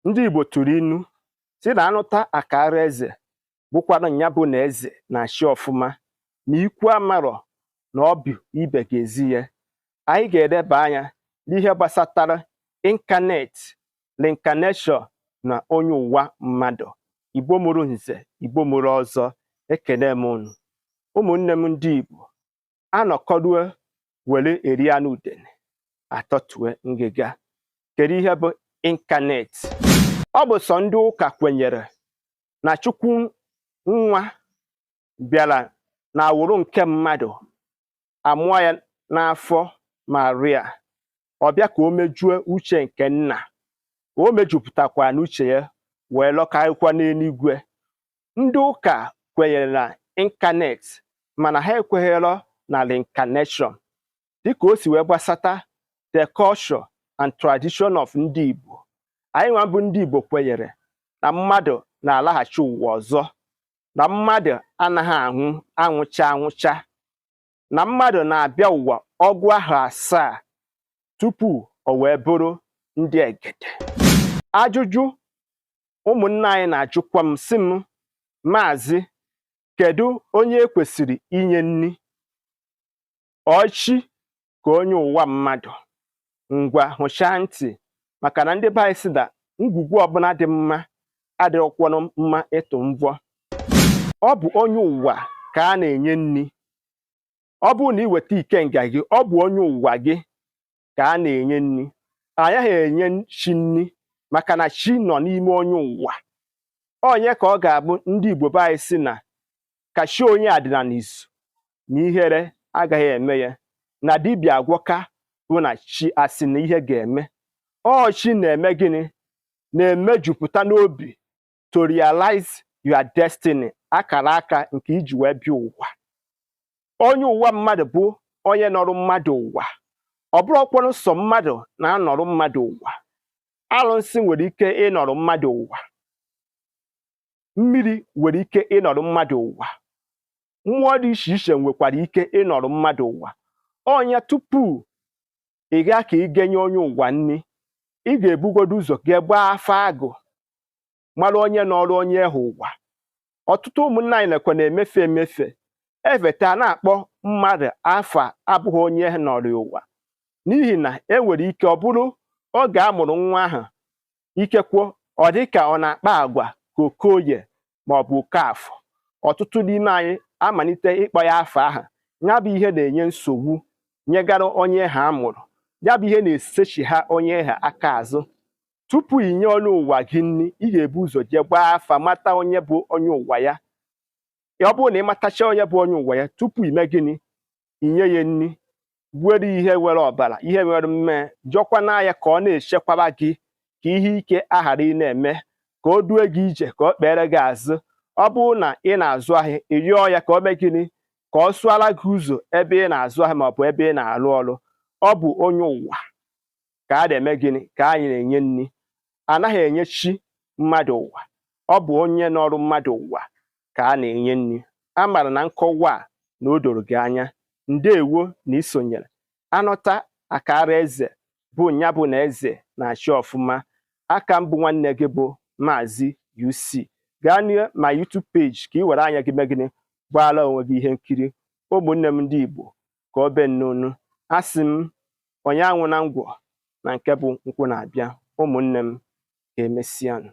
Ndị Igbo tụrụ inu sị na anụta akara eze bụkwanụ nya bụ na eze na-achị ọfụma na ikwu amarọ na ọ bụ ibe ga-ezi ya. Anyị ga-eleba anya n'ihe gbasatara incarnate, reincarnation na onye ụwa mmadụ. Igbo mụrụ nze, Igbo mụrụ ọzọ, ekene m unu. Ụmụnne m ndị Igbo, anọkọrue were eri anụ udene atọtue ngịga. Kedu ihe bụ incarnate? Ọ bụ sọ ndị ụka kwenyere na Chukwu nwa bịara na awụrụ nke mmadụ, amụọ ya n'afọ Maria, ọ bịa ka o mejue uche nke nna, o mejupụtakwa n'uche ya wee lọkarịkwa n'eluigwe. Ndị ụka kwenyere na incarnate, mana ha ekweghịrọ na reincarnation dịka o si wee gbasata the culture and tradition of ndị Igbo. Anyị nwa bụ ndị Igbo kwenyere na mmadụ na-alaghachi ụwa ọzọ, na mmadụ anaghị anwụ anwụcha anwụcha, na mmadụ na-abịa ụwa ọgụ ahụ asaa tupu o wee bụrụ ndị egede. Ajụjụ ụmụnne anyị na-ajụkwa m sị m, "Maazị, kedu onye ekwesịrị inye nni, ọchị ka onye ụwa mmadụ?" Ngwa, hụchaa ntị, maka na ndị be anyị sị na ngwugwu ọbụla dị mma adịghịkwanụ mma ịtụ mvọ. Ọ bụ onye ụwa ka a na-enye nni. Ọ bụrụ na ị weta ikenga gị, ọ bụ onye ụwa gị ka a na-enye nni. Anaghị enye chi nni, maka na chi nọ n'ime onye ụwa. Onye ka ọ ga-abụ ndị Igbo be anyị sị na ka chi onye adịna n'izu na ihere agaghị eme ya, na dibịa agwọka bụ na chi asị na ihe ga-eme. Ọ chi na-eme gịnị? Na-emejupụta n'obi to realize your destiny, akara aka nke iji wee bịa ụwa. Onye ụwa mmadụ bụ onye nọrọ mmadụ ụwa. Ọ bụrụkwanụ sọ mmadụ na-anọrọ mmadụ ụwa. Arụsị nwere ike ịnọrọ mmadụ ụwa, mmiri nwere ike ịnọrọ mmadụ ụwa, mmụọ dị iche iche nwekwara ike ịnọrọ mmadụ ụwa. Ọnya tupu ị gaa ka ị genye onye ụwa nni, ị ga-ebugodo ụzọ gee gbaa afa agụ, mara onye nọrọ onye ahụ ụwa. Ọtụtụ ụmụnne anyị nakwa na-emefe emefe efeta na-akpọ mmadụ afa abụghị onye nọrọ ụwa, n'ihi na e nwere ike ọ bụrụ oge a mụrụ nwa ahụ, ikekwe ọ dị ka ọ na-akpa agwa ka Okoye maọbụ Okafọ. Ọtụtụ n'ime anyị amalite ịkpọ ya afa ahụ. Ya bụ ihe na-enye nsogbu nyegara onye ha amụrụ. Ya bụ ihe na-esechi ha onye ha aka azụ. Tupu inye onye ụwa gị nri, ị ga-ebu ụzọ jee gbaa afa, mata onye bụ onye ụwa ya. Ọ bụrụ na ị matacha onye bụ onye ụwa ya, tupu ime gịnị, inye ya nri, gbuere ihe nwere ọbara, ihe nwere mmee, jọkwana ya ka ọ na-echekwaba gị, ka ihe ike aghara ị na-eme, ka o due gị ije, ka o kpere gị azụ. Ọ bụrụ na ị na-azụ ahịa, ị rịọ ya ka o mee gịnị? Ka ọ sụara gị ụzọ ebe ị na-azụ ahịa maọbụ ebe ị na-arụ ọrụ. Ọ bụ onye ụwa ka a na-eme gịnị? Ka anyị na-enye nri. Anaghị enye chi mmadụ ụwa. Ọ bụ onye nọrụ mmadụ ụwa ka a na-enye nri. A mara na nkọwa a na o doro gị anya. Ndeewo na isonyere anọta akara eze bụ nya bụ na eze na-achị ọfụma. Aka mbụ nwanne gị bụ Maazị UC. Gaa na ma YouTube page ka ị were anya gị mee gịnị? Gbaala onwe gị ihe nkiri. Ụmụnne m ndị Igbo, ka ọ be nnụnụ asị m onye anwụ na ngwọ na nke bụ nkwụ na-abịa. Ụmụnne m, ka emesịanụ.